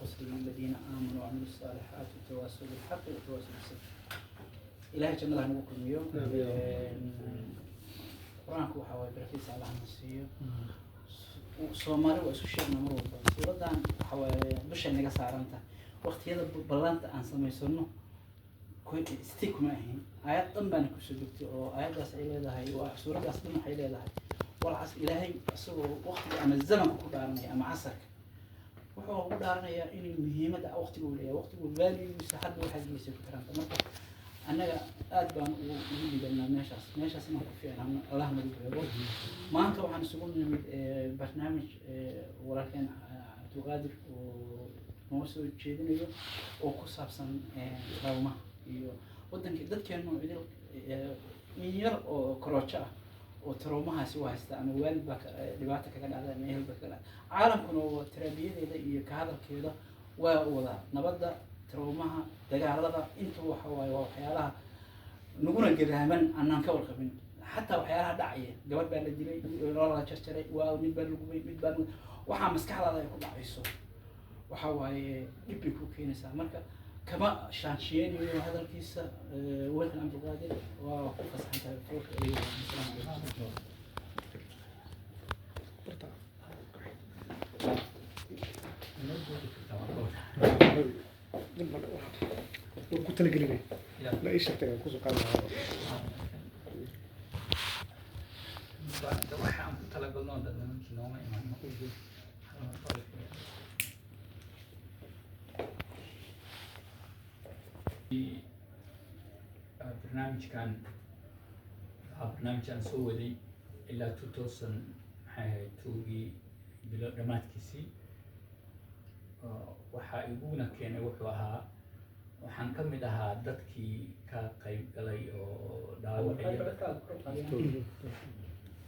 خسر للذين آمنوا وعملوا الصالحات وتواصوا بالحق وتواصوا بالصبر. Ilaahay jannada ha nagu kulmiyo. Qur-aanku waxa waaye barakiisa Allah na siiyo. Soomaali waa isu sheegna mar walba, suuraddan waxa waaye dushay naga saaranta waqtiyada ballanta aan samaysano stick kuma ahayn. Aayad dhan baana kusoo degtay oo aayaddaas ay leedahay, waa suuraddaas dhan waxay leedahay والعصر. Ilaahay isagoo waqtiga ama zamanka ku dhaaranaya ama casarka, wuxuu ugu dhaaranayaa inuu muhiimadda waqtigu uu leeyahay, waqtigu valuegiisa hadda waxaad geysay ku xiranta. Marka annaga aad baan ugu liidanaa meeshaas inaan ku fiicnaano Allah nagu reebo. Maanta waxaan isugu nimid barnaamij walaalkeen Cabdulqaadir oo noo soo jeedinayo oo ku saabsan traumaha iyo waddanka dadkeenu idil in yar oo karoojo ah oo traumahaasi u haysta, ama waalid baa dhibaato kaga dhacda ama ehel baa kaga dhacda. Caalamkuna waa terabiyadeeda iyo ka hadalkeeda waa wadaa nabadda, traumaha, dagaalada inta waxa waaye waa waxyaalaha naguna gadaaman anaan ka warqabin. Xataa waxyaalaha dhacaya, gabadh baa la dilay, la jarjaray, waa mid baa la gubay, mid baa waxaa maskaxdaada ay ku dhacayso, waxa waaye dhib bay ku keenaysaa. Marka kama shaanshiyenayo hadalkiisa. Welkan Cabdulqaadir, waa ku fasaxan tahay floorka. Asalaamu calaykum. Waan ku talagelinay la ii sheegtay aan kusoo qaadi lahaa. Waxa aan ku talagalno dhan nimankii nooma iman. Barnaamijkan waxaa barnaamij aan soo waday ilaa 2000, maxay ahayd, twogii bilo dhammaadkiisii. Waxaa iguna keenay wuxuu ahaa, waxaan ka mid ahaa dadkii ka qayb galay oo dhaawacyada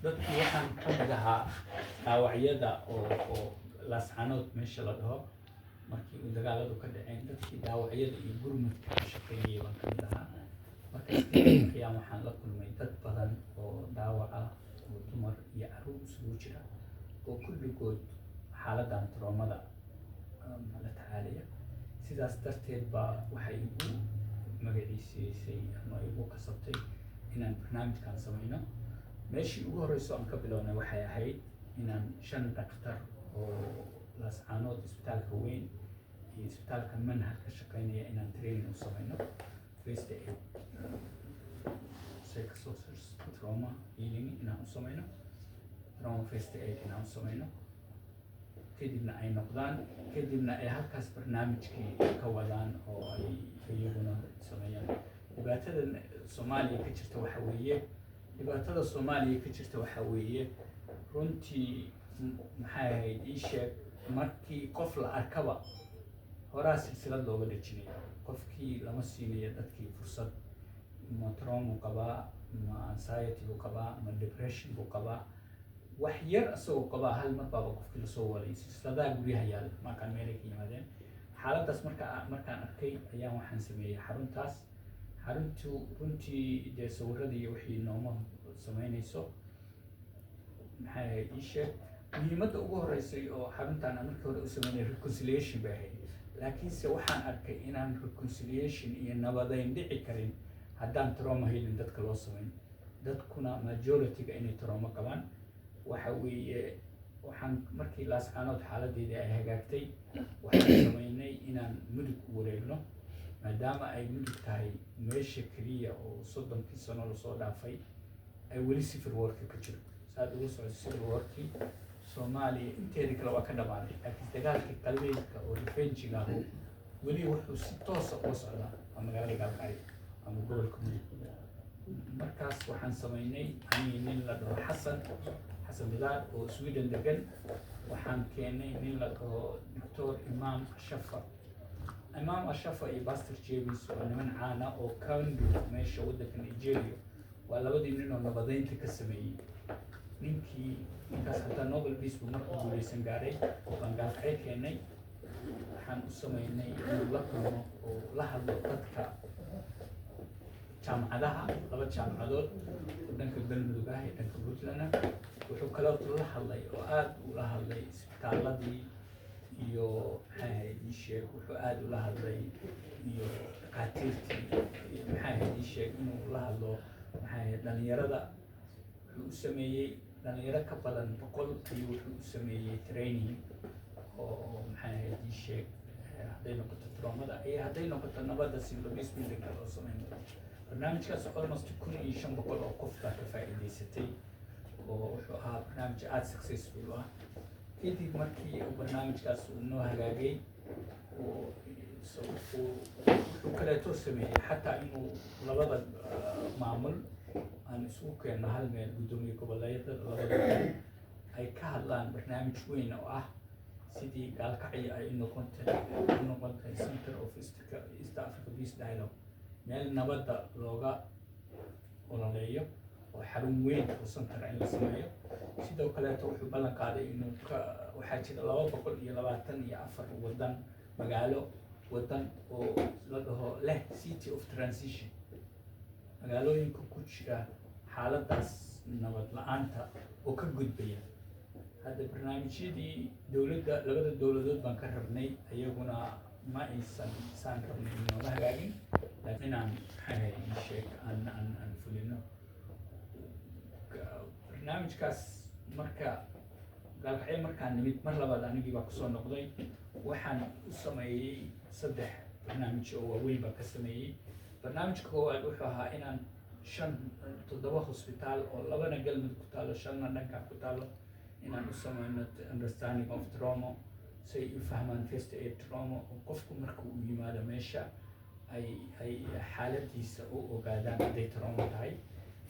dadkii, waxaan ka mid ahaa dhaawacyada oo Laascanood meesha la dhaho markii uu dagaaladu ka dhaceen, dadkii dhaawacyada iyo gurmudka ka shaqeynayay baan ka mid ahaa. Markaas kadib ayaan waxaan la kulmay dad badan oo dhaawac ah oo dumar iyo carruur isugu jira oo kulligood xaaladdan traumada la tacaalaya. Sidaas darteed baa waxay igu magaciisiisay ama igu kasabtay inaan barnaamijkan samayno. Meeshii ugu horeyso aan ka bilownay waxay ahayd inaan shan dhaktar oo Laascaanood isbitaalka weyn iyo isbitaalka Manhal ka shaqeynaya inaan training u samayno, first aid, psychosocial trauma healing inaan u samayno, trauma first aid inaan u samayno, kadibna ay noqdaan, kadibna ay halkaas barnaamijkii ka wadaan oo ay iyaguna sameeyaan. Dhibaatada Soomaaliya ka jirta waxa weeye, dhibaatada Soomaaliya ka jirta waxa weeye runtii, maxay ahayd, ii sheeg, markii qof la arkaba horaa silsilad looga dhejinaya qofkii, lama siinayo dadkii fursad. Ma trauma qabaa, ma anxiety buu qabaa, ma depression buu qabaa? Wax yar isagoo qabaa hal mar baaba qofkii lasoo waday, silsiladaha guryaha yaal markaan meelay ka yimaadeen. Xaaladdaas marka markaan arkay ayaan waxaan sameeyey xaruntaas. Xaruntu runtii dee sawiradii iyo wixii nooma sameynayso. Maxay ahayd, ii sheeg, muhiimadda ugu horeysay oo xaruntan aan markii hore u sameynay reconciliation bay ahayd, laakiinse waxaan arkay inaan reconciliation iyo nabadeyn dhici karin haddaan trauma healing dadka loo sameyn, dadkuna majority-ga inay trauma qabaan. Waxa weeye, waxaan markii Laascaanood xaaladeedii ay hagaagtay, waxaan sameynay inaan Mudug u wareegno, maadaama ay Mudug tahay meesha keliya oo 30kii sano lasoo dhaafay ay weli civil warka ka jiro. Saad ugu socoto, civil warkii Soomaaliya inteeda kale waa ka dhamaaday, laakiin dagaalkii qabiilka oo revenge-ga ahu weli wuxuu si toosa uga socdaa waa magaalada Gaalkacyo ama gobolka Mudug. Markaas waxaan sameynay anii nin la dhaho Xasan Bidaar oo Sweden degan, waxaan keenay nin la dhaho Doctor Imaam Ashafa. Imaam Ashafa iyo Pastor James waa niman caana oo Kandu meesha waddanka Nigeria, waa labadii nin oo nabadeynta ka sameeyey. Ninkii ninkaas hataa Nobel Peace buu markuu guuleysan gaaray baan Gaalkacyo keenay. Waxaan u sameynay inuu la kulmo oo la hadlo dadka jaamacadaha, laba jaamacadood oo dhanka Galmudug ah iyo dhanka Puntland ah. Wuxuu kaloo la hadlay oo aada ula hadlay isbitaaladii. Iyo maxay ahayd, ii sheeg, wuxuu aada ula hadlay iyo dhakhaatiirtii iyo, maxay ahayd, ii sheeg, inuu la hadlo, maxay ahayd, dhalinyarada. Wuxuu u sameeyey dhalinyaro ka badan 100 ayuu wuxuu u sameeyey training oo, maxay ahayd, ii sheeg, hadday noqoto traumada iyo hadday noqoto nabadda, si peace buildingka loo sameyn. Barnaamijkaas almost 1500 oo qof baa ka faa'iidaysatay, oo wuxuu ahaa barnaamij aada successful ah. Kadib markii uu barnaamijkaas uu noo hagaagay, wuxuu kaleeto sameeyey xataa inuu labada maamul aan isugu keenno hal meel, guddoomiye goboleedyada labada meel ay ka hadlaan barnaamij weyn oo ah sidii Gaalkacyo ay u noqon tahay center of East Africa Peace Dialogue, meel nabadda looga ololeeyo oo xarun weyn oo center in la sameeyo. Sidoo kaleeto wuxuu ballan qaaday inuu ka waxaa jira 224 wadan, magaalo wadan oo la dhaho leh city of transition, magaalooyinka ku jira xaaladaas nabad la-aanta oo ka gudbaya. Hadda barnaamijyadii dowladda, labada dowladood baan ka rabnay, iyaguna ma aysan saan rabnay inooma hagaagin, laakiin inaan, maxay ahayd, ii sheeg, aan fulino barnaamijkaas. Marka Gaalkacyo markaan nimid mar labaad, anigii baa kusoo noqday. Waxaan u sameeyey saddex barnaamij oo waaweyn baan ka sameeyey. Barnaamijka koowaad wuxuu ahaa inaan shan, toddoba hosbitaal oo labana Galmudug ku taalo, shanna dhankan ku taalo, inaan u sameyno understanding of trauma, si ay u fahmaan first aid trauma, oo qofku marka uu yimaado meesha ay xaaladiisa u ogaadaan hadday trauma tahay.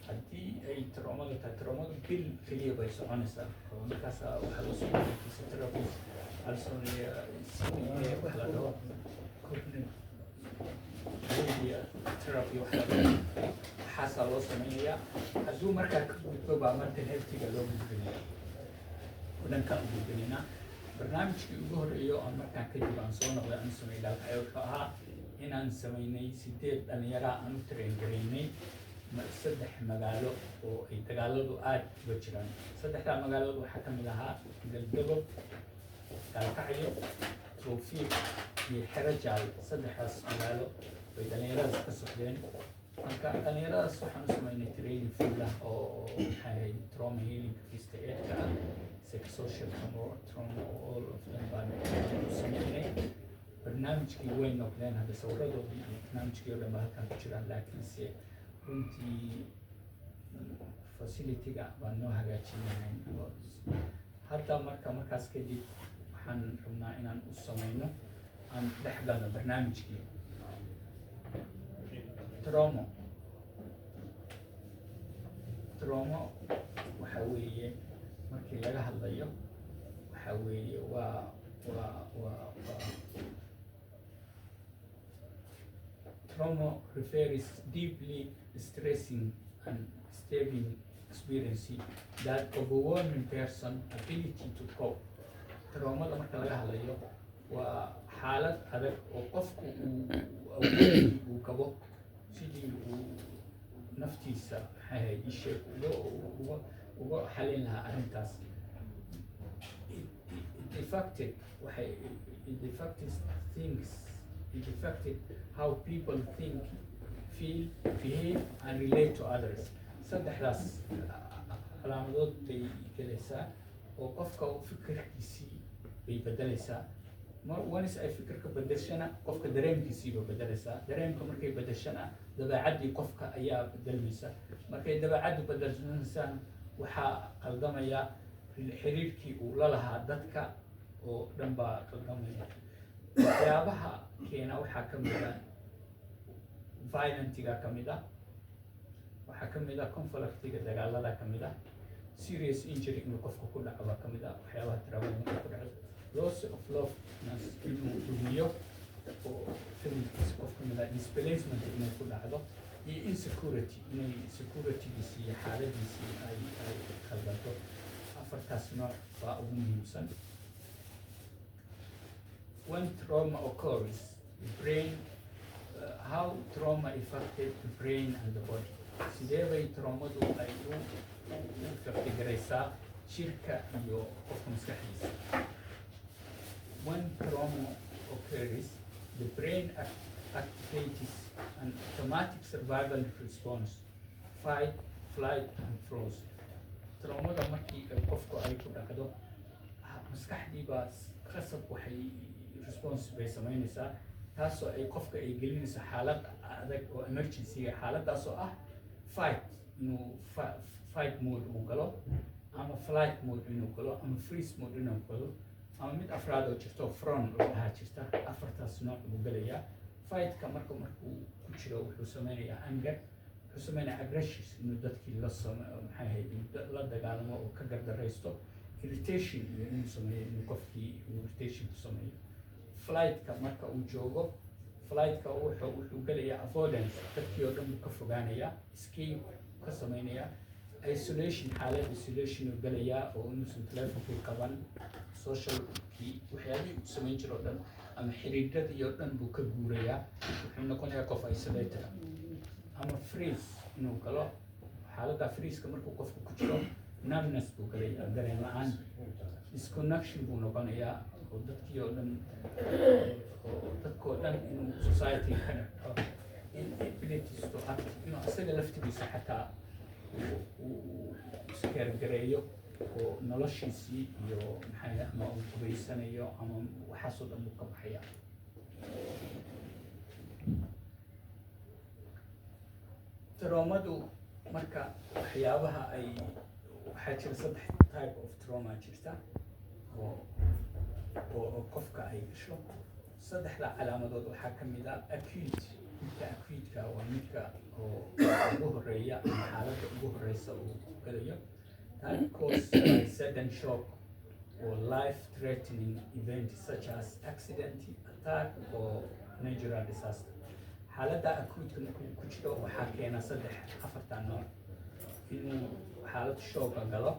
Haddii ay traumada tahay, traumadu bil keliya bay soconaysaa, oo markaasa waxaa loo sameeyaa physiotherapist, waxaa la sameeyaa CBA wax la dhaho, cognitive behavior therapy wax la dhaho, waxaasaa loo sameynayaa. Hadduu markaa ka gudbo baa mental healthiga loo gudbinaya oo dhankaan u gudbinaynaa. Barnaamijkii ugu horreeyay oo aan markaan kadib aan soo noqday aan sameeyay Gaalkacyo wuxuu ahaa inaan sameynay sideed dhalinyara aan u train garaynay saddex magaalo oo ay dagaaladu aad uga jiraan. Saddexdaa magaalood waxaa ka mid ahaa Galdogob, Gaalkacyo, Towfiiq iyo Xero Jaal. Saddexdaas magaalo bay dhalinyaradaas ka socdeen. Marka dhalinyaradaas waxaan u sameynay training full ah oo, maxay ahayd, trauma healing, first aid-ka ah, psychosocial trauma, all of them baan u sameynay. Barnaamijkii way noqdeen hadda, sawiradoodii iyo barnaamijkii oo dhan ba halkan ku jiraan, laakiinse runtii facility-ga baan noo hagaajin lahayn hadda. Marka markaas kadib waxaan rabnaa inaan u sameyno, aan dhex galno barnaamijkii trauma. Trauma waxa weeye, markii laga hadlayo, waxa weeye waa trauma refers deeply distressing and disturbing experience that overwhelming person ability to cope. Traumada marka laga hadlayo waa xaalad adag oo qofku uu awoodii uu gabo sidii uu naftiisa, maxay ahayd, ii sheeg, uga xalin lahaa arrintaas. It affected, waxay it affected things, it affected how people think, feel, behave and relate to others. Saddexdaas calaamadood bay gelaysaa oo qofka fikirkiisii bay bedelaysaa. Mar once ay fikirka bedeshana, qofka dareenkiisiiba bedelaysaa. Dareenka markay bedeshana, dabeecaddii qofka ayaa bedelmaysa. Markay dabeecaddu bedelmaysaa, waxaa qaldamaya xiriirkii uu la lahaa dadka oo dhan baa qaldamaya. Waxyaabaha keena waxaa ka mid ah violentiga ka mid ah, waxaa ka mid ah conflictiga, dagaalada ka mid ah, serious injury inuu qofka ku dhaco baa ka mid ah waxyaabaha traumada marka ku dhaco, loss of love inuu lumiyo oo familkiisa qof ka mid ah, displacement inay ku dhacdo, iyo insecurity, inay securitygiisi iyo xaaladiisii ay khaldanto. Afartaas nooc baa ugu muhiimsan. When trauma occurs, the brain, how trauma affected the brain and the body? Sidee bay traumadu ay u affect garaysaa jirka iyo qofka maskaxdiisa? When trauma occurs, the brain activates an automatic survival response: fight, flight and froze. Traumada markii ay qofku ay ku dhacdo, maskaxdii baa qasab waxay response bay samaynaysaa, taasoo ay qofka ay gelinayso xaalad adag oo emergency, xaaladaasoo ah fight, inuu fight mode uu galo, ama flight mode inuu galo, ama freeze mode inuu galo, ama mid afraad oo jirto froze la dhahaa jirta. Afartaas nooc buu gelayaa. Fightka marka markuu ku jiro, wuxuu sameynayaa anger, wuxuu sameynayaa aggression, inuu dadkii la same, maxay ahayd, inuu la dagaalamo oo ka gardaraysto, irritation iyo inuu sameeyo, inuu qofkii uu irritation ku sameeyo. Flightka marka uu joogo, flightka wuxuu gelayaa avoidance, dadkii oo dhan buu ka fogaanayaa, escape ka sameynayaa, isolation, xaalad isolation uu gelayaa, oo inuusan telefonkii qaban, socialkii, waxyaabihii uu samayn jiro oo dhan ama xiriiradii oo dhan buu ka guurayaa, wuxuu noqonayaa qof isolated ah. Ama freeze inuu galo. Xaaladda freezeka markuu qofku ku jiro, numbness buu galayaa, dareen la-aan, disconnection buu noqonayaa, oo dadkii oo dhan, oo dadkoo dhan inuu society ka dhaco, inabilities to act, inuu asaga laftigiisa xataa uu isgaargareeyo oo noloshiisii iyo maxay, ama uu qubaysanayo ama waxaasoo dhan buu ka baxaya. Traumadu marka waxyaabaha ay, waxaa jira saddex type of trauma jirta oo qofka ay gasho. Saddexda calaamadood waxaa ka mid ah acute. Midka acute-ka waa midka oo ugu horeeya ama xaaladda ugu horeysa uu galayo, that caused by sudden shock or life threatening event such as accident, attack or natural disaster. Xaaladda acute-ka markuu ku jiro, waxaa keena saddex, afarta nooc: inuu xaalad shocka galo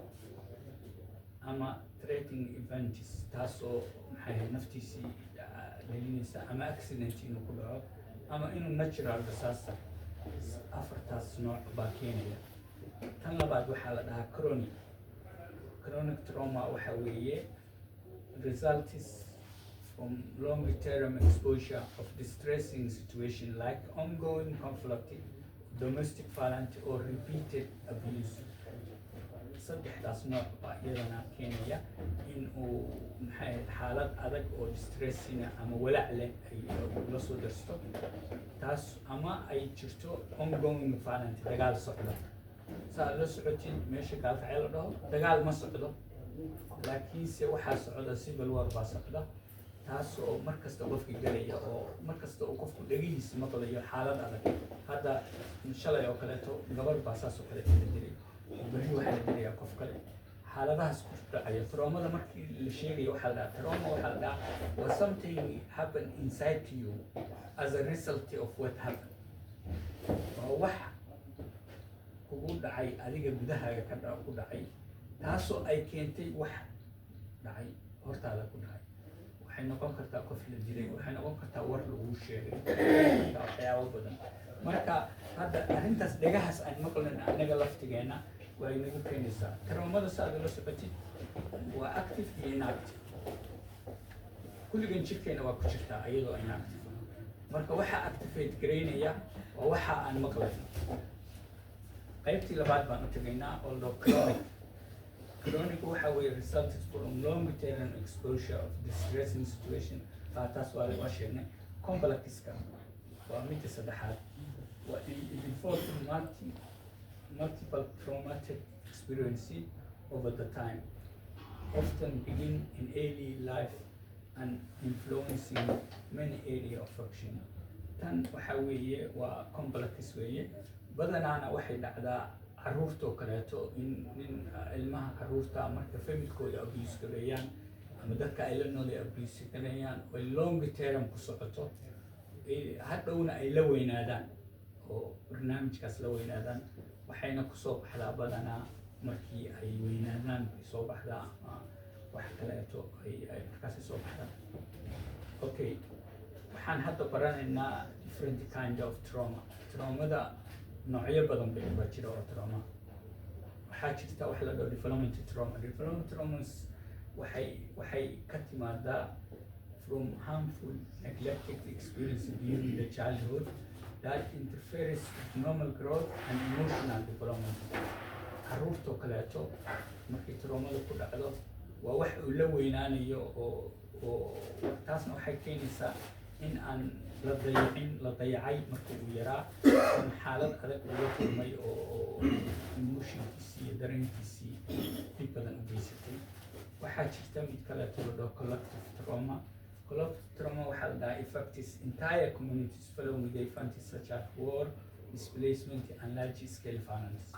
ama threatening events, taasoo maxay ahayd, naftiisii gelinaysa, ama accident inuu ku dhaco, ama inuu natural disaster. Afartaas nooc baa keenaya. Tan labaad waxaa la dhahaa chronic. Chronic trauma waxa weeye results from long term exposure of distressing situation like ongoing conflict, domestic violence or repeated abuse. Saddexdaas nooc baa iyadana keenaya in uu, maxay ahayd, xaalad adag oo distressing ama walaac leh ay la soo darsto taas, ama ay jirto ongoing violent, dagaal socda. Saa la socotid, meesha Gaalkacyo la dhaho dagaal ma socdo, laakiinse waxaa socda civil war baa socda, taas oo mar kasta qofka gelaya, oo mar kasta uu qofku dhegihiisa maqlayo xaalad adag. Hadda shalay oo kaleeto gabar baa saas oo kaleeto la dilay, berri waxaa la dilayaa qof kale. Xaaladahaas ku dhacaya, traumada markii la sheegayo, waxaa la dhahaa trauma, waxaa la dhahaa waa something happen inside to you as a result of what happened. Waa wax kugu dhacay adiga gudahaaga ku dhacay, taasoo ay keentay wax dhacay hortaada ku dhacay. Waxay noqon kartaa qof la dilay, waxay noqon kartaa war lagu sheegay, waxay noqon kartaa waxyaabo badan. Marka hadda arrintaas dhegahaas aan maqlin annaga laftigeena waa inagu keenaysaa. Traumada, sa aad ula socotid, waa active iyo inactive. Kulligan jirkeena waa ku jirtaa iyadoo inactive. Marka waxaa activate garaynaya waa waxa aan maqlayno. Qaybtii labaad baan u tegaynaa oo la chronic. Chronic waxa weeye resulted from long term exposure of distressing situation. Taas waa sheegnay. Complexka waa midda saddexaad, waa it involves multiple traumatic experience over the time, often begin in early life and influencing many area of function. Tan waxa weeye waa complex weeye. Badanaana waxay dhacdaa carruurtoo kaleeto, in nin ilmaha carruurta marka familkooda abuse gareeyaan ama dadka ay la nool ay abuse gareeyaan, oy long term ku socoto, hadhowna ay la weynaadaan oo barnaamijkaas la weynaadaan. Waxayna kusoo baxdaa badanaa markii ay weynaadaan bay soo baxdaa, ama wax kaleeto ay markaasi soo baxdaan. Okay, waxaan hadda baranaynaa different kind of trauma. Traumada noocyo badan bay baa jira oo trauma. Waxaa jirta wax la dhaho development trauma. Development traumas waxay ka timaadaa from harmful neglected experience during the childhood that interferes with normal growth and emotional development. Carruurtoo kaleeto markay traumada ku dhacdo, waa wax uu la weynaanayo oo taasna waxay keenaysaa in aan la dayacin, la dayacay marka uu yaraa ama xaalad adag uu la kulmay oo emotionkiisii iyo dareenkiisii dhib badan u geysatay. Waxaa jirta mid kaleeto la dhaho collective trauma. Collective trauma waxaa la dhahaa affects entire communities following the events such as war, displacement and large scale violence.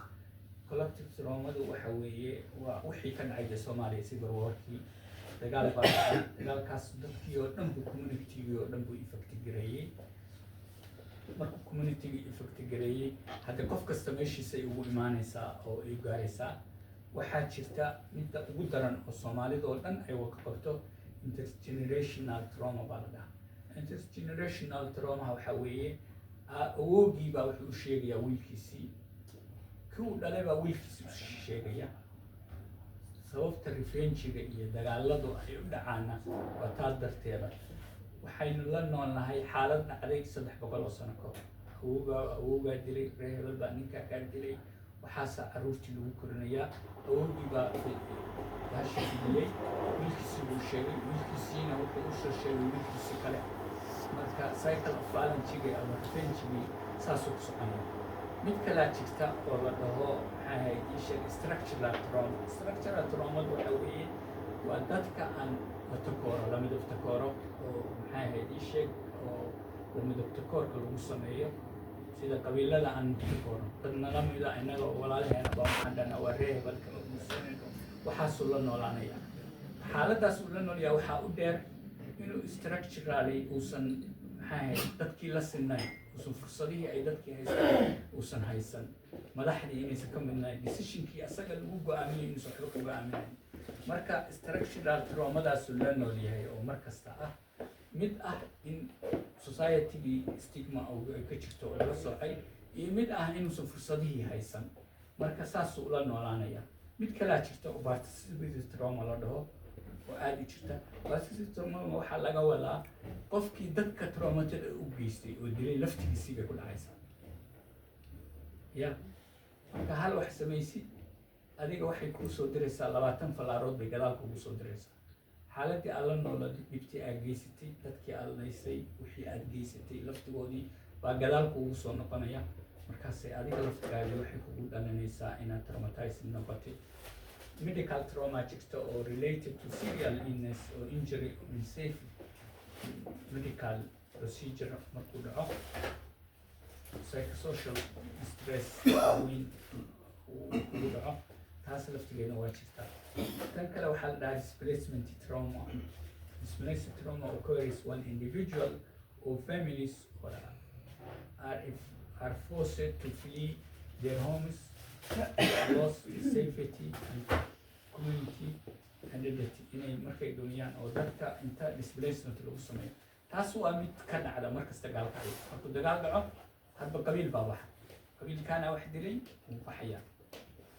Collective traumadu waxa weeye waa wixii ka dhacay dee Soomaaliya, civil warkii, dagaal baa dhacay. Dagaalkaas dadkii oo dhan buu, communitygii oo dhan buu effect gareeyey. Markuu communitygii effect gareeyey, hadda qof kasta meeshiisa ay ugu imaanaysaa oo ay gaaraysaa. Waxaa jirta midda ugu daran oo Soomaalida oo dhan ay wada qabto, intergenerational trauma baa la dhahaa. Intergenerational traumaha waxaa weeye awoogii baa wuxuu u sheegayaa wiilkiisii, kii uu dhalay baa wiilkiisii u sheegaya. Sababta revenge-iga iyo dagaaladu ay u dhacaana waa taas darteeda. Waxaynu la noolnahay xaalad dhacday 300 oo sano ka hor. Awowgaa awowgaa dilay, reer hebel baa ninkaa kaa dilay, waxaasaa carruurtii lagu korinayaa. Awowgii baa bahashi fidiyey, wiilkiisii buu sheegay, wiilkiisiina wuxuu usoo sheegay wiilkiisii kale. Marka cycle of violence-iga ama revenge-igii saasuu ku soconaya. Mid kalaa jirta oo la dhaho, maxay ahayd, ii sheeg, structural trauma. Structural traumadu waxa weeye waa dadka aan la takooro, la midab takooro, oo maxay ahayd, ii sheeg, oo la midab takoorka lagu sameeyo, sida qabiilada aan takoorno. Dad nala mida innaga oo walaalaheena baa waxaan dhahnaa waa reer hebel, kama guursanayno. Waxaasuu la noolaanaya, xaaladaas uu la noolyahay. Waxaa u dheer inuu structurally uusan, maxay ahayd, dadkii la sinnayn, uusan fursadihii ay dadkii haystaan uusan haysan, madaxdii inaysan ka midnayn, decisionkii asaga lagu go-aamiyay inuusan waxba ku go-aaminayn. Marka structural traumadaasuu la nool yahay oo mar kasta ah mid ah in societygii stigma ay ka jirto oo laga soocay, iyo mid ah inuusan fursadihii haysan. Marka saasuu ula noolaanaya. Mid kalaa jirta oo participative trauma la dhaho oo aada u jirta. Participative trauma waxaa laga wadaa qofkii dadka traumatada u geystay oo dilay laftigiisii bay ku dhacaysaa. Ya marka hal wax samaysid adiga, waxay kuu soo diraysaa 20 falaarood bay gadaal kugu soo diraysaa. Xaaladii aad la nooladay, dhibtii aad geysatay, dadkii aad laysay, wixii aad geysatay laftigoodii baa gadaal kugu soo noqonaya. Markaasay adiga laftigaagii waxay kugu dhalinaysaa inaad traumatized noqotay. Medical trauma jirta oo related to serious illness or injury or unsafe medical procedure markuu dhaco, psychosocial stress weyn uu kugu dhaco, taas laftigeeda waa jirtaa. Tan kale waxaa la dhahaa displacement trauma. Displacement trauma occurs when individual or families or are, if, are forced to flee their homes, lost safety and community identity, inay markay dhumiyaan oo dadka inta displacement lagu sameeyo. Taas waa mid ka dhacda markasta gaalkacyo. Markuu dagaal dhaco, hadba qabiil baa baxa. Qabiilkaana wax dilay wuu baxaya,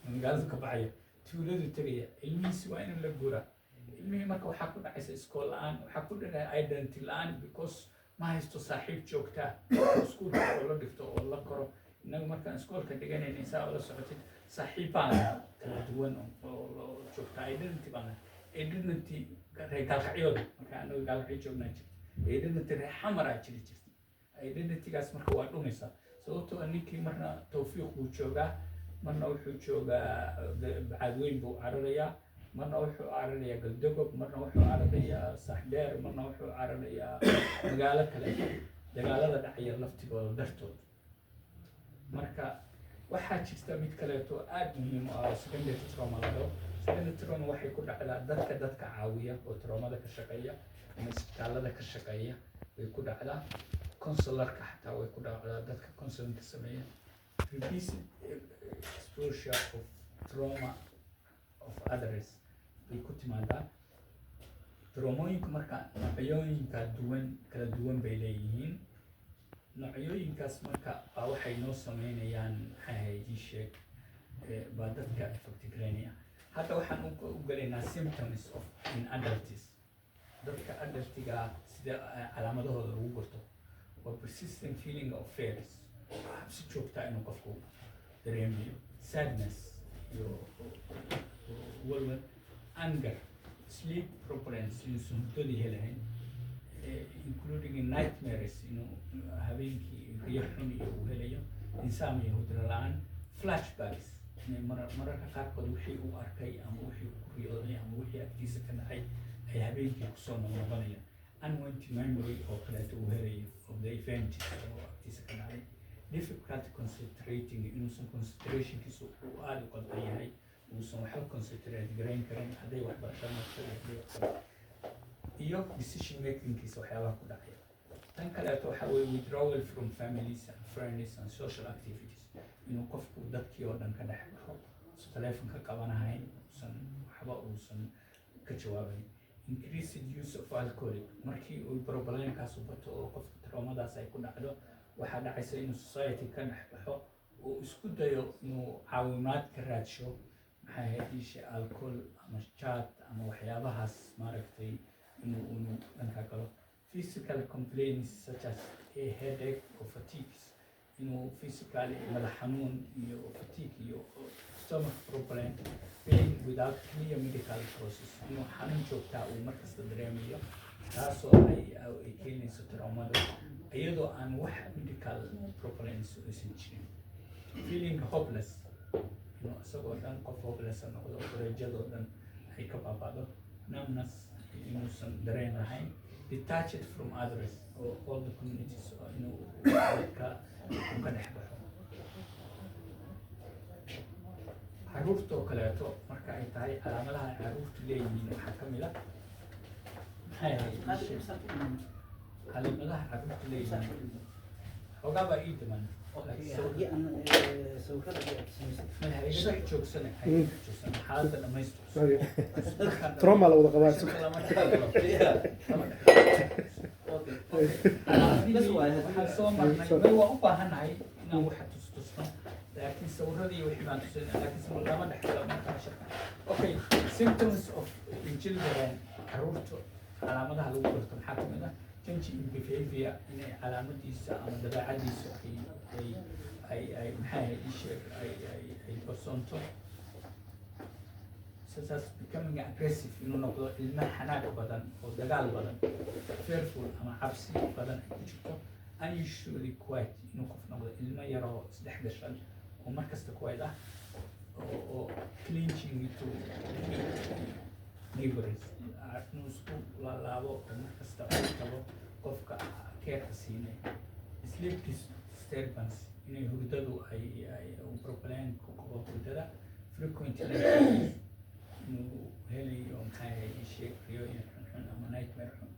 magaaladu ka baxaya, tuuladu tegaya, ilmihiisi waa inuu la guuraa. Ilmihii marka waxaa ku dhacaysa iskool la-aan, waxaa ku dhacaya identity la-aan, because ma haysto saaxiib joogtaa oo iskuulka oo la dhigto oo la koro. Innagu markaan iskoolka dhiganaynay, saa ula socotid, saaxiib baan lahaa kala duwan oo joogta. Identity baan lahaa, identity reer gaalkacyooda. Marka anagu gaalkacyo joognaa jirta identity reer Xamaraa jiri jirta. Identitygaas marka waa dhumaysaa, sababtoo ah ninkii marna Tawfiiq buu joogaa, marna wuxuu joogaa Bacaadweyn buu cararayaa, marna wuxuu cararayaa Galdogob, marna wuxuu cararayaa Saaxdheer, marna wuxuu cararayaa magaalo kale, dagaalada dhacaya laftigooda dartood. Marka waxaa jirta mid kaleeto aada muhiim u ah oo secondary trauma la dhaho. Secondary trauma waxay ku dhacdaa dadka caawiya oo traumada ka shaqeeya ama isbitaalada ka shaqeeya way ku dhacdaa. Counselorka xataa way ku dhacdaa, dadka counselingka sameeya. Repeated exposure of trauma of others bay ku timaadaa. Traumooyinku marka noocyooyinka duwan kala duwan bay leeyihiin. Noocyooyinkaas marka baa waxay noo sameynayaan, maxay ahayd, ii sheeg, baa dadka effect gareynaya. Hadda waxaan u galaynaa symptoms of in adults. Dadka adultiga ah sida calaamadahooda lagu garto waa persistent feeling of fears, cabsi joogtaa inuu qofku dareemayo, sadness iyo walwal, anger, sleep problems, inuusan hurdadii helahayn, including nightmares, inuu habeenkii riyo xun iyo uu helayo, insomnia, hurdo la-aan, flashbacks, inay mararka qaarkood wixii uu arkay ama wixii uu ku riyooday ama wixii agtiisa ka dhacay ay habeenkii kusoo noqnoqonayaan, unwanted memory oo kaleeto uu helayo of the event oo agtiisa ka dhacay, difficult concentrating, inuusan concentrationkiisu uu aada u qaldan yahay, uusan waxba concentrate garayn karin, hadday waxbarasho noqoto iyo hadday wax kale, iyo decision makingkiisa waxyaabaha ku dhacaya. Tan kaleeto waxaa weeye withdrawal from families and friends and social activities, inuu qofku dadkii oo dhan ka dhex baxo, uusan telefoon ka qabanahayn, uusan waxba uusan ka jawaabayn. Increased use of alcoholic, markii uu problemkaas u bato oo qofka traumadaas ay ku dhacdo, waxaa dhacaysa inuu society ka dhex baxo oo isku dayo inuu caawimaad ka raadsho, maxay ahayd isha, alcohol ama chat ama waxyaabahaas maaragtay, inuu dhanka galo. Physical complaints such as a headache or fatigues, inuu physically madax xanuun iyo fatigue iyo stomach problem, pain without clear medical causes, inuu xanuun joogtaa uu markasta dareemayo, taasoo ay keenayso traumada, iyadoo aan wax medical problems aysan jirin. Feeling hopeless, inuu isagoo dhan qof hopeless noqdo, rajadoo dhan ay ka baaba'do. Numbness, inuusan dareen lahayn. Detached from others or all the communities, oo inuu dadka uu ka dhex baxo. Caruurta oo kaleeto marka ay tahay, calaamadaha ay caruurtu leeyihiin waxaa ka mid ah, maxay ahayd ii sheeg. Calaamadaha caruurtu leeyihiin xoogaa baa ii dhiman. Okay, haddii aan sawirada aad samaysid. Maya, ha iga dhex joogsane, ha iga dhex joogsane, xaaladda dhamaystir. Trauma la wada qabaa. Lama dhex galo. Lama dhex. Okay. Calaamadihii Bas waaye. Waxaan soo marnay, may waa u baahannahay inaan waxa tustusno, laakiin sawiradii wixii baan tusinay, laakiin sawir lama dhex galo marka shaqo. Okay, symptoms of in children, caruurta calaamadaha lagu garto maxaa ka mid ah? Change in behavior, inay calaamadiisa ama dabeecadiisa ay maxay ahayd ii sheeg, ay doorsoonto, such as becoming aggressive, inuu noqdo ilmo xanaaq badan oo dagaal badan, fearful ama cabsi badan ay ku jirto, unusually quiet, inuu qof noqdo ilmo yaroo isdhex gashan oo markasta quiet ah, oo clinging to neighbors, inuu isku laalaabo oo markasta uu tago qofka careka siinay. Sleep disturbance, inay hurdadu ay uu problem ku qabo hurdada. Frequent nightmares, inuu helayo, maxay ahayd ii sheeg, riyooyin xunxun ama nightmare xun.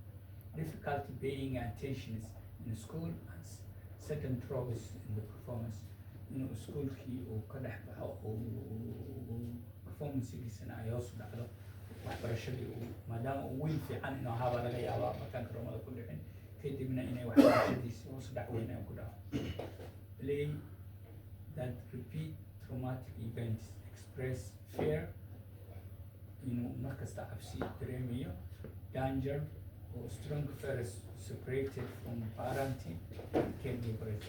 Difficulty paying attention in school and sudden drops in the performance, inuu iskuolkii uu ka dhex baxo oo performancegiisana ay hoos u dhacdo, waxbarashadii uu, maadaama uu wiil fiican inuu ahaabaa laga yaabaa markaan traumada ku dhicin, kadibna inay waxbarashadiisi hoos u dhac weyn ay ku dhaco. Play that repeat traumatic events, express fear, inuu markasta cabsi dareemayo, danger or strong fears, separated from parenting caregivers.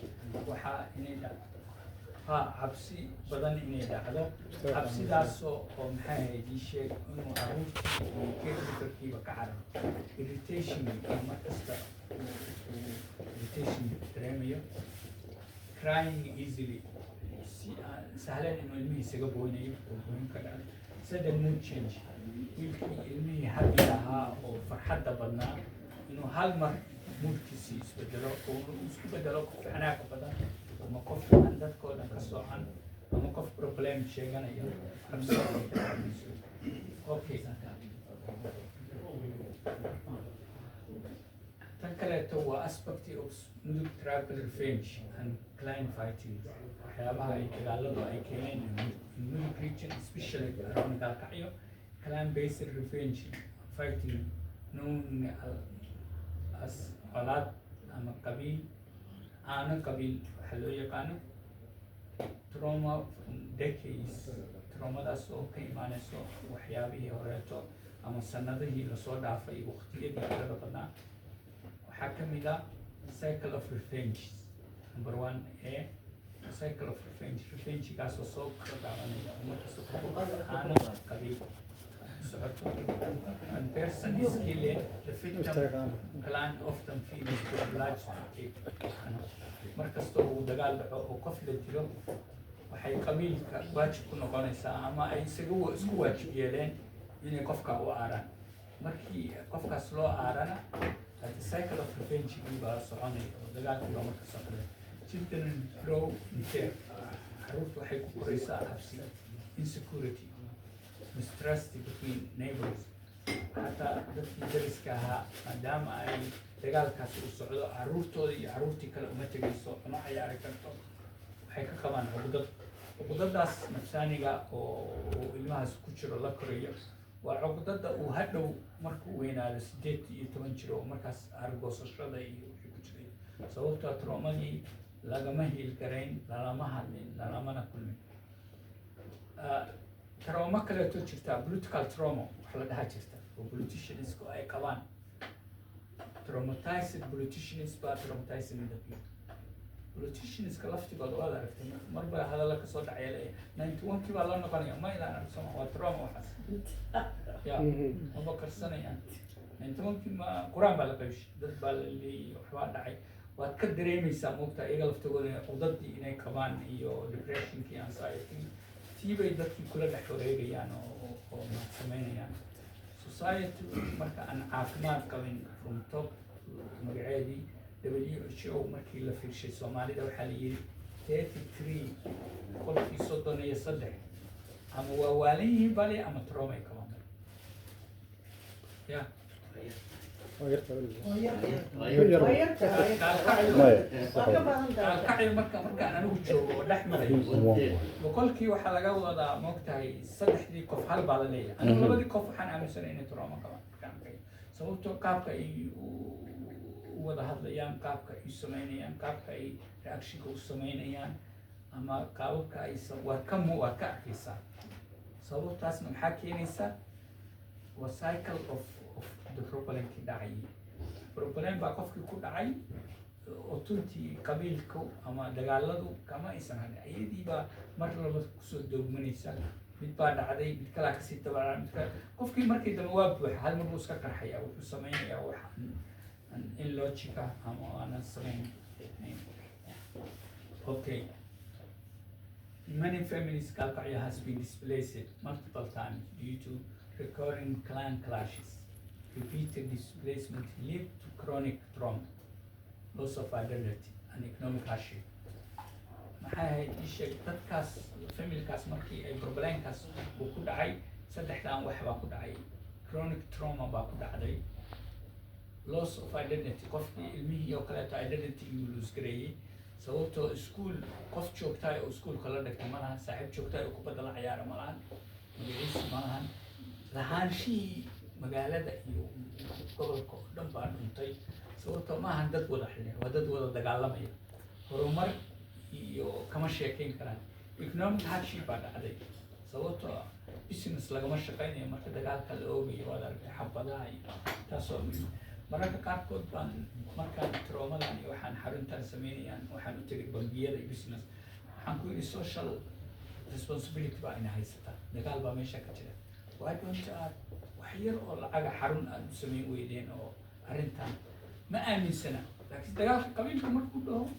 Waxaa inay dhacdo ha cabsi badan inay dhacdo, cabsidaasoo oo, maxay ahayd ii sheeg, inuu caruurtii iyo caregiverkiiba ka cararo. Irritation, inuu markasta uu irritation dareemayo. Crying easily, si aan sahlan inuu ilmihii isaga booynayo oo booyin ka dhacdo. Sudden mood change, wiilkii ilmihii happy ahaa oo farxadda badnaa inuu hal mar moodkiisii isbedelo oo uu isku bedelo qof xanaaq badan ama qof aan dadkoo dhan ka soocan ama qof problem sheeganayo, cabsi ay ka dhacayso. Okay, tan kaleeto waa aspect of Mudug tribal revenge and clan fighting, waxyaabaha ay dagaaladu ay keeneen in Mudug region, especially around Gaalkacyo. Clan based revenge fighting known as colaad ama qabiil, aano qabiil waxa loo yaqaano. Trauma from decades, traumadaas oo ka imaanayso waxyaabihii horeeto. Ama sanadihii lasoo dhaafay, waqtiyadii tirada badnaa, waxaa ka mid ah cycle of revenge. Number one ee cycle of revenge, revengegaasoo soo kala daadanaya oo markasta aana qabiil socoto. When person is killed, the victim clan often feels obliged to take. Markasta uu dagaal dhaco oo qof la dilo, waxay qabiilka waajib ku noqonaysaa ama ay isaga isku waajib yeeleen inay qofka u aaraan. Markii qofkaas loo aarana, the cycle of revenge baa soconaya oo dagaalkii baa marka soconaya. Children grow in fear, carruurta waxay ku koraysaa cabsi. Insecurity, mistrust between neighbors, xataa dadkii dariska ahaa, maadaama ay dagaalkaasi u socdo, carruurtooda iyo carruurtii kale uma tegayso, uma cayaari karto. Waxay ka qabaan cuqdad. Cuqdadaas nafsaaniga oo ilmahaas ku jiro la korayo waa cuqdada uu hadhow markuu weynaado, 18 jiro, oo markaas argoosashada iyo wixii ku jiray, sababtoo traumadii lagama heal garayn, lalama hadlin, lalamana kulmin. Trauma kaleeto jirta, political trauma wax la dhaha jirta oo politiciansku ay qabaan. Traumatized politicians baa traumatizing the people. Politicianska laftigooda waad aragtay, marba hadalla kasoo dhacaya, leeyahay 91-kii baa loo noqonaya. Ma idaan arag soma? Waa trauma waxaas ya maba karsanayaan. 91-kii ma qur-aan baa la qaybshay, dad baa la leeyay, waxbaa dhacay. Waad ka dareemaysaa moogta iyaga laftigooda cudadii inay qabaan iyo depressionkii, anxiety tii bay dadkii kula dhex wareegayaan oo samaynayaan. Society marka aan caafimaad qabin from top magaceedii WHO, markii la fiirshay Soomaalida, waxaa la yidhi 33%, 33, ama waa waalan yihiin bali ama trauma ay qabaan ya. Waa yartaa weligeed. Waa Yar. yartahay. Gaalkacyo. Maya. Waa ka badan tahay. Gaalkacyo markaan anigu joogo oo dhex marayo, boqolkii waxaa laga wadaa, moogtahay, saddexdii qof hal baa la leeyahay. Anigu labadii qof waxaan aaminsanay inay trauma qabaan markaan arkayo, sababtoo qaabka ay u wada hadlayaan, qaabka ay u samaynayaan, qaabka ay reactionka u samaynayaan ama qaababka ay waad ka mu waad ka arkaysaa. Sababtaasna maxaa keenaysa? Waa cycle of the problemkii dhacayay. Problem baa qofkii ku dhacay oo tuntii qabiilku ama dagaaladu kama aysan hadhin, iyadii baa mar laba kusoo doogmanaysa. Mid baa dhacday, mid kalaa kasii dabacaa, mid kale. Qofkii markii dambe waa buuxa, hal mar buu iska qarxaya, wuxuu samaynayaa wax aan illogic ah ama aanan samayn. Okay. Many families Gaalkacyo has been displaced multiple times due to recurring clan clashes. Repeated displacement lead to chronic trauma, loss of identity, and economic hardship. Maxay ahayd? Ii sheeg, dadkaas familkaas markii ay problemkaas uu ku dhacay, saddexdan wax baa ku dhacay: chronic trauma baa ku dhacday, loss of identity, qofkii ilmihii oo kaleeto identity uu lose gareeyey, sababtoo iskuul qof joogtaay oo iskuulka la dhigta ma lahan, saaxiib joogtaay oo kubadda la ciyaara ma lahan, magaciisa ma lahan, lahaanshihii magaalada iyo gobolka oo dhan baa dhuntay, sababtoo ma ahan dad wada xidhan, waa dad wada dagaalamaya, horumar iyo kama sheekeyn karaan. Economic hardship baa dhacday, sababtoo ah business lagama shaqeynayo marka dagaalka la oogayo. Waad aragtay xabadaha iyo taasoo mararka qaarkood baan markaan traumadan iyo waxaan xaruntan sameynayaan, waxaan u tegay bangiyada iyo business. Waxaan ku yidhi, "Social responsibility baa ina haysataa, dagaal baa meesha ka jira. Why don't aad wax yar oo lacaga xarun aad u samayn weydeen?" Oo arrintan ma aaminsana, laakiin dagaalka qabiilka markuu dhaho,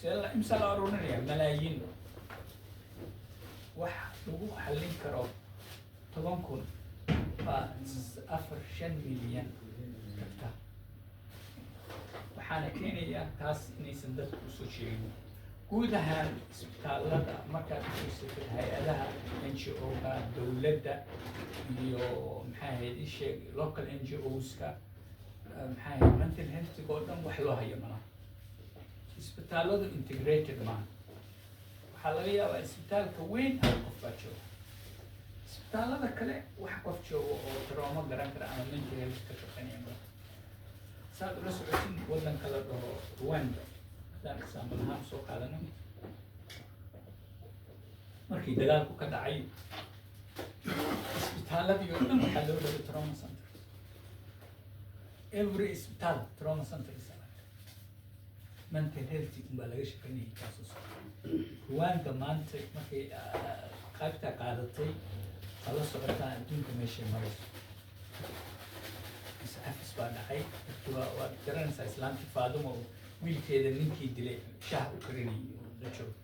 see la imsa la aruurinaya malaayiin, wax lagu xallin karo 10,000 baa 4-5 milyan tagta. Waxaana keenaya taas inaysan dadku usoo sheegin. Guud ahaan isbitaalada markaad u fiirsatid, hay-adaha NGO-ga, dowladda iyo maxay ahayd, ii sheeg, local NGOs-ka, maxay ahayd, mental health-iga oo dhan wax loo hayo malaha. Isbitaaladu integrated maaha. Waxaa laga yaabaa isbitaalka weyn hal qof baa jooga, isbitaalada kale wax qof jooga oo trauma garan kara ama mental health ka shaqeynaya malaha. Saad ula socotin, waddanka la dhaho Rwanda haddaan example ahaan soo qaadano, markii dagaalku ka dhacay, isbitaalka Isbitaaladii oo dhan waxaa loo dhaway trauma center. Every isbitaal trauma center is alive. Mental health unbaa laga shaqaynayay taasoo socda. Rwanda maanta markay qaybta qaadatay, waa la socotaa adduunka meeshay marayso. Iscafis baa dhacay dadki. Waad garanaysaa islaantii Faaduma oo wiilkeeda ninkii dilay shaah u karinayay oo la joogo.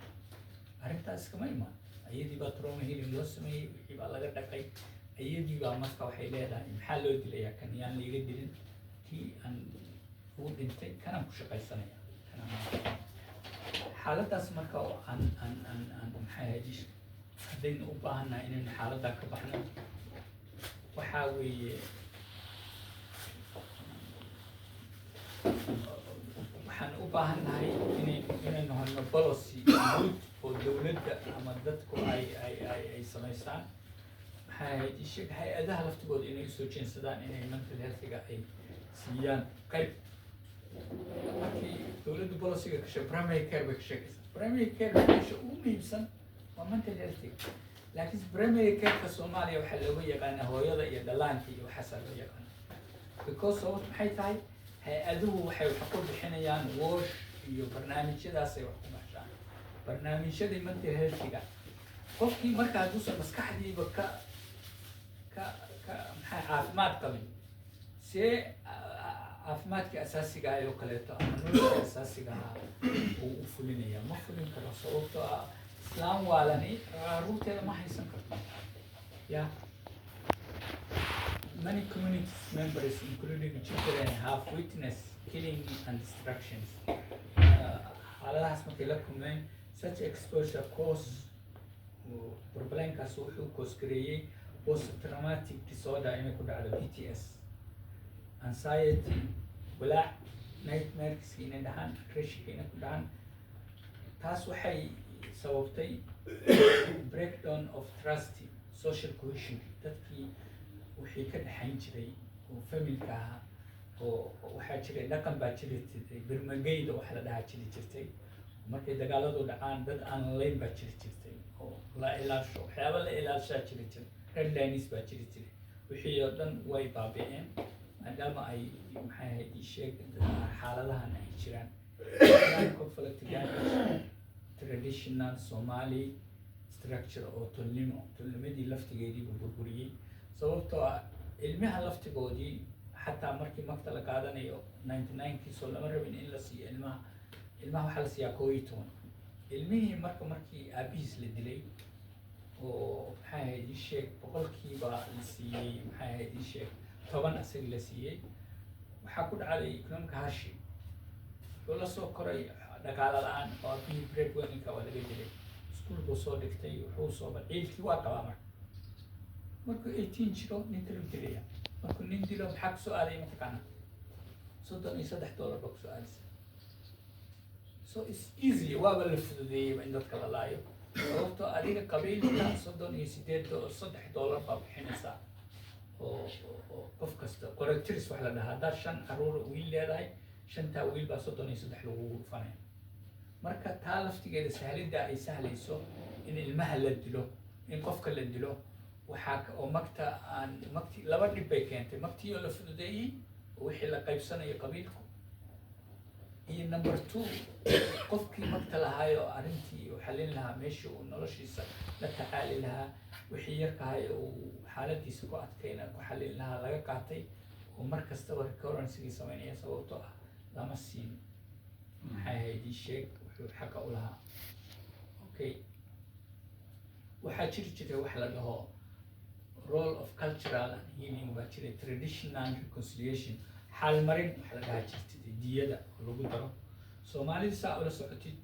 Arrintaas kama imaan, iyadii baa trauma healing loo sameeyey, wixii baa laga dhaqay. Iyadii baa marka waxay leedahay, "Maxaa loo dilayaa kan? Yaan laiga dilin kii aan ugu dhintay, kanaan ku shaqaysanaya, kanaan." Xaaladdaas marka oo aan maxay ahayd, haddaynu u baahannahay inaynu xaaladdaa ka baxno, waxaa weeye waxaan u baahan nahay inaynu helno policy guud oo dowladda ama dadku ay samaystaan. Maxay ahayd, isheg, hay-adaha laftigooda inay usoo jeensadaan inay mental healthiga ay siiyaan qayb. Markii dowladdu policyga ka sheeg, primary care bay ka sheegaysaa. Primary care meesha ugu muhiimsan waa mental healthiga, laakiin primary careka Soomaaliya waxaa looga yaqaanaa hooyada iyo dhallaanka iyo waxaasaa loo yaqaana, because sababtu maxay tahay? Hay-aduhu waxay wax ku bixinayaan WASH iyo barnaamijyadaasay wax ku baxshaan. Barnaamijyadii mental healthiga, qofkii marka hadduusan maskaxdiiba ka maxay caafimaad qabin, see caafimaadkii asaasiga ah oo kaleeto ama nolosha asaasiga ah uu u fulinaya? Ma fulin karo, sababtoo ah islaan waalani caruurteeda ma haysan karto ya. Many communities members, including children, have witnessed killing and destructions. Xaaladahaas markay la kulmeen, such exposure cause, problemkaas wuxuu cause gareeyey post traumatic disorder inay ku dhacdo, PTS, anxiety, walaac, nightmares inay dhahaan, aggressionka inay ku dhahaan. Taas waxay sababtay breakdown of trust, social cohesion, dadkii wixii ka dhexayn jiray oo familka ahaa. Oo waxaa jiray dhaqan baa jiri jirtay, birmageyda wax la dhahaa jiri jirtay. Markay dagaaladu dhacaan, dad aan layn baa jiri jirtay oo la ilaasho, waxyaaba la ilaashaa jiri jiray, red lines baa jiri jiray. Wixii oo dhan way baabi'een maadaama ay, maxay ahayd, ii sheeg, xaaladahan ay jiraan. Conflict damage traditional Somali structure oo tolnimo, tolnimadii laftigeedii buu burburiyey, sababtoo ah ilmaha laftigoodii xataa markii magta la qaadanayo 99-kii soo lama rabin in la siiyo ilmaha. Ilmaha waxaa la siiyaa 11. Ilmihii marka markii aabihiis la dilay oo, maxay ahayd, ii sheeg, boqolkiiba la siiyey, maxay ahayd, ii sheeg, 10 asaga la siiyey, waxaa ku dhacday economic hardship. Wuxuu la soo koray dhaqaale la-aan oo aabihii breadwinnerka waa laga dilay. Iskuul buu soo dhigtay, wuxuu soo ciilkii waa qabaa. Marka markuu 18 jiro nin kale u dilaya. Markuu nin dilo, maxaa kusoo aaday mataqaana? $33 baa kusoo aadaysa. So it's easy, waaba la fududeeyey in dadka la laayo, sababtoo adiga qabiilka 38 $3 baa bixinaysaa oo qof kasta qoratiris wax la dhahaa. Haddaad shan caruur wiil leedahay, shantaa wiil baa 33 lagugu dhufanaya. Marka taa laftigeeda sahlidda ay sahlayso in ilmaha la dilo, in qofka la dilo, waxaa oo magta aan magti laba dhib bay keentay: magtii oo la fududeeyey oo wixii la qaybsanayo qabiilku, iyo number two, qofkii magta lahaay oo arrintii uu xallin lahaa, meeshii uu noloshiisa la tacaali lahaa, wixii yarkahay uu xaaladiisa ku adkayna ku xallin lahaa, laga qaatay oo mar kastaba recurrencygii samaynaya, sababtoo ah lama siin, maxay ahayd, ii sheeg, wuxuu xaqa u lahaa. Okay, waxaa jiri jiray wax la dhaho role of cultural and healing baa jiray, traditional reconciliation, xaalmarin wax la dhahaa jirtay, diyada oo lagu daro. Soomaalida saa ula socotid,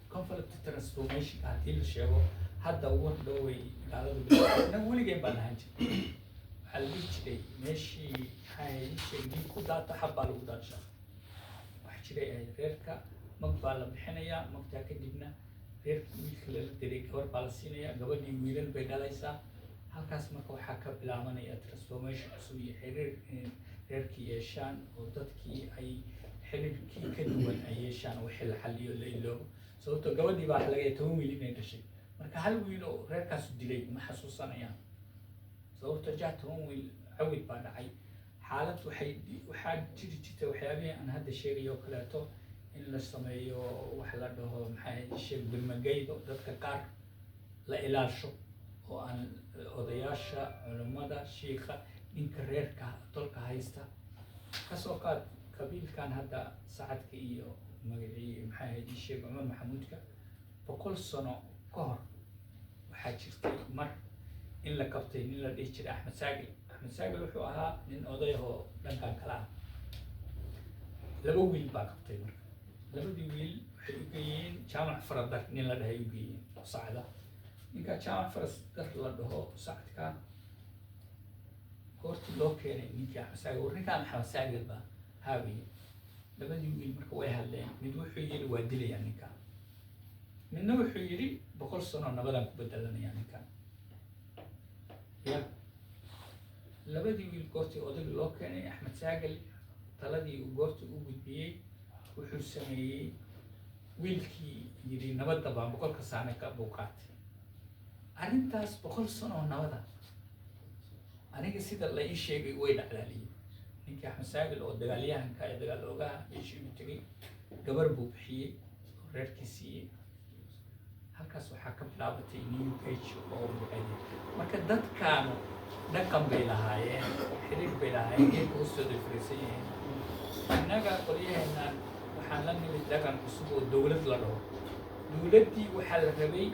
conflict transformation haddii la sheego, hadda war dhowey gaaladu, innagu weligeen baan lahaan jiray. Waxaa la dhihi jiray meeshii, maxay ahayd, ii sheeg, dhiig ku daato xab baa lagu daadshaa. Wax jiray ahayd, reerka mag baa la bixinayaa, magtaa kadibna reerkii wiilka lala dilay gabar baa la siinayaa, gabadhii wiilal bay dhalaysaa. Halkaas marka waxaa ka bilaabanaya transformation cusub iyo xiriir in reerkii yeeshaan oo dadkii ay xiriirkii ka duwan ay yeeshaan, wixii la xaliyo, la iloobo, sababtoo gabadhii baa waxa laga yaaba 10 wiil inay dhashay. Marka hal wiil oo reerkaasu dilay ma xasuusanayaan. Sababto jaa 10 wiil cawid baa dhacay. Xaalad waxaa jiri jirtay waxyaabihii aan hadda sheegayo oo kaleeto, in la sameeyo wax la dhaho, maxay sheeg, birmagaydo, dadka qaar la ilaasho oo aan odayaasha, culimmada, shiikha, ninka reerka tolka haysta. Kasoo qaad qabiilkan hadda Sacadka iyo magacii, maxay ahayd, ii sheeg, Cumar Maxamuudka, 100 sano ka hor waxaa jirtay mar in la qabtay nin la dhihi jiray Axmed Saagil. Axmed Saagil wuxuu ahaa nin oday oo dhankan kale ah. Laba wiil baa qabtay. Marka labadii wiil waxay u geeyeen Jaamac Faradar nin la dhahay u geeyeen oo Sacda. Ninka Jaamac Faradar la dhaho, Sacadka, goortii loo keenay ninkii Axmed Saagil, war ninkaan Axmed Saagil baa haawiye. Labadii wiil marka way hadleen. Mid wuxuu yidhi, "Waa dilayaa ninkaan." Midna wuxuu yidhi, "100 sano nabadaan ku bedelanayaa ninkaan." Ya labadii wiil goortii odayga loo keenay, Axmed Saagil taladii uu goortii u gudbiyey, wuxuu sameeyey, wiilkii yidhi nabadda baan 100-ka saane ka buu qaatay arrintaas. 100 sano oo nabada, aniga sida la ii sheegay, way dhacdaaliyey. Ninkii Axmed Saagil oo dagaalyahanka ee dagaal oogaha meeshii u tegey, gabar buu bixiyey oo reerkii siiyey. Halkaas waxaa ka bilaabatay new page oo magaceedii. Marka dadkaanu dhaqan bay lahaayeen, xiriir bay lahaayeen, geedka hoostooda ay fariisan yihiin. Innaga qolyaheennan waxaan la nimid dhaqan cusub oo dowlad la dhaho. Dowladdii waxaa la rabay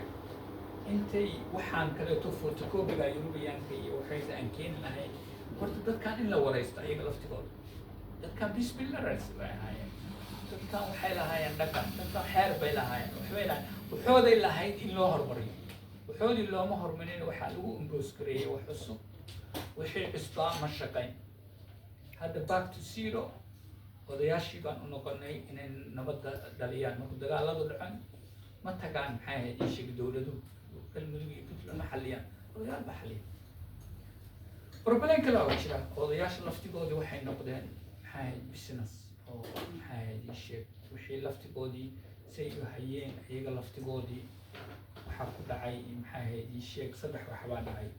intay waxaan kaleeto photocopy-ga Yurubiyaanka iyo waxayse aan keeni lahayn, horta dadkan in la waraysto ayaga laftigooda. Dadkan peace builders bay ahaayeen. Dadkan waxay lahaayeen dhaqan, dadkan xeer bay lahaayeen, waxbay lahaayeen, waxooday lahayd in loo horumariyo. Waxoodii looma horumarin, waxaa lagu impose gareeyey wax cusub. Wixii cusbaa ma shaqayn. Hadda back to zero, odayaashii baan u noqonay inay nabadda dhaliyaan. Marku dagaaladu dhacan, ma tagaan, maxay ahayd, ii sheeg, dowladuhu Galmudug iyo Puntland ma xalliyaan, odayaal baa xalliya. Problem kale oo jira, odayaasha laftigoodii waxay noqdeen, maxay ahayd, business oo, maxay ahayd, ii sheeg, wixii laftigoodii say u hayeen iyaga laftigoodii waxaa ku dhacay, maxay ahayd, ii sheeg, saddex waxbaa dhacay.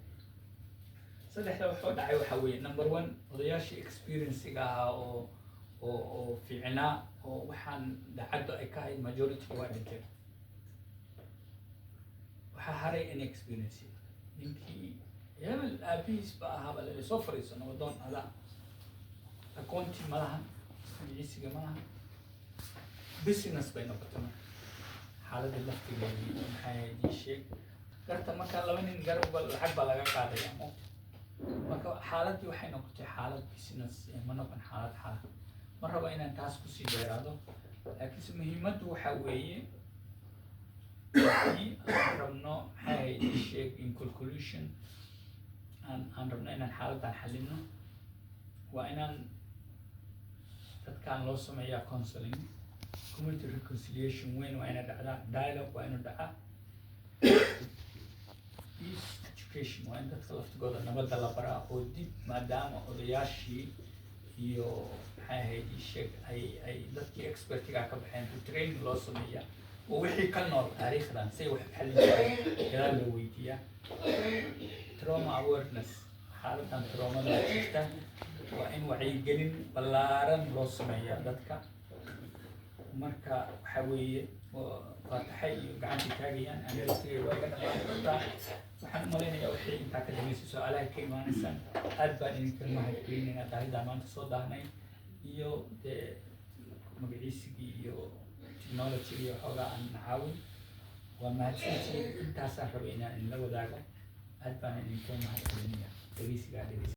Saddexda waxoo dhacay waxaa weeye: number one, odayaashii experience-ga ahaa oo fiicnaa oo waxaan dacaddo ay ka ahayd, majority waa dhinteen. Waxaa haray inexperience. Ninkii hebel aabihiis ba ahaaba lala soo fariiso, nabadoon adaa, aqoontii ma lahan, magiciisiga ma lahan, business bay noqotay. Marka xaaladii laftigeedii, maxay ahayd, ii sheeg, garta marka laba nin garabba lacag baa laga qaadaya moogta. Marka xaaladdii waxay noqotay xaalad business, ma noqon xaalad xala. Ma rabo inaan taas kusii dheeraado, laakiinse muhiimaddu waxaa weeye, haddii aan rabno, maxay ahayd, ii sheeg, in conclusion, aan rabno inaan xaaladdan xalino, waa inaan dadkan loo sameeyaa counseling, community reconciliation weyn waa ina dhacdaa, dialogue waa inu dhacaa, peace education waa in dadka laftigooda nabadda la baraa oo dib, maadaama odayaashii iyo, maxay ahayd, ii sheeg, ay dadkii expert-iga ka baxeen, to training loo sameeyaa oo wixii ka nool taariikhdan say wax u xallin jireen gadaal loo weydiiyaa. Trauma awareness, xaaladan trauma-da jirta waa in wacyigelin ballaaran loo sameeyaa dadka. Marka waxaa weeye faataxay iyo gacantii taagayaan, aniga laftigay waa iga dhaqaaqdaa. Waxaan u malaynayaa wixii intaa ka dambeysay su-aalaha ka imaanaysaan. Aad baan idinka mahadcelinaynaa daahidaan maanta soo daahnay iyo dee magaciisigii iyo technology iyo xoogaa aan caawin. Waa mahadsantihiin. Intaasaan rabay inaan idinla wadaago. Aad baan idinka mahadcelinaya dhegeysigaa dhegeysa.